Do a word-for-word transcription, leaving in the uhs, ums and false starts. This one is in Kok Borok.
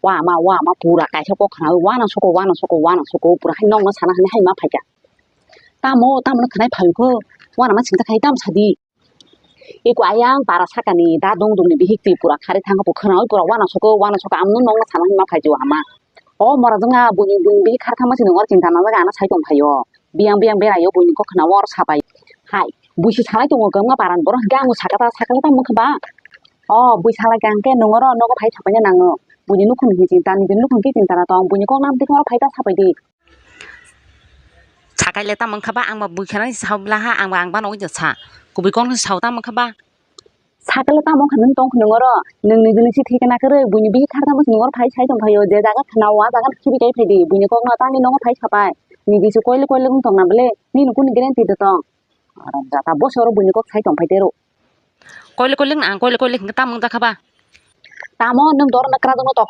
Wa ma, wa ma, pura kaisa kok khna, wa no soko, wa no soko, wa no soko, pura hai nokno sana hwnwi hai ma phaikha. Tamo, tamo no khwnai phaikho, wa no ma singta khai, tamo sadi. Iko ayang para sakani da dong dong ni bihik twi pura khari thango, bo khwnaui pura wa no soko, wa no soko, amno nokno sana hwnwi ma phaikha ama. O mora jongna buini, buini bihik khar thangma sini nokar chinta nang jaga ano sai tong phaio. Biyang, biyang beraio buini kok khna oro sapai. Hai, buisi salai tongo kwbangma paran borok hwnkhe ang sakata, sakata tamo wngkha ba? O bui salai kha hwnkhe nung oro nogo phai sapaina nango. Buini nukhung hwnwi chinta, nini nukhung khe chinta na tong, buini kok nam twi oro phai ta sapai di. Sakai le tamo wngkha ba? Ang ba bui khana sao bla ha, ang ba, ang ba nogwi sa. Kubui kok no sao tamo wngkha ba? Sakale tamo wngkha nwng tong khwnwi oro, nwng niji niji thikna kwrwi, buini bihik khar tamo nung oro phai sai tong phaio, je jaga khna o, a jaga khibi kai phai di, buini kok no tangwi nung oro phai sapai, niji se koile koile wng tong na bwle, nini kuni guarantee de tong? Haram jata, bosi oro buini kok sai tong phai tero. Koile koile wng, ang koile koile hwnkhe tamo wngjakha ba? Tamo nwng dor na kwrak no tok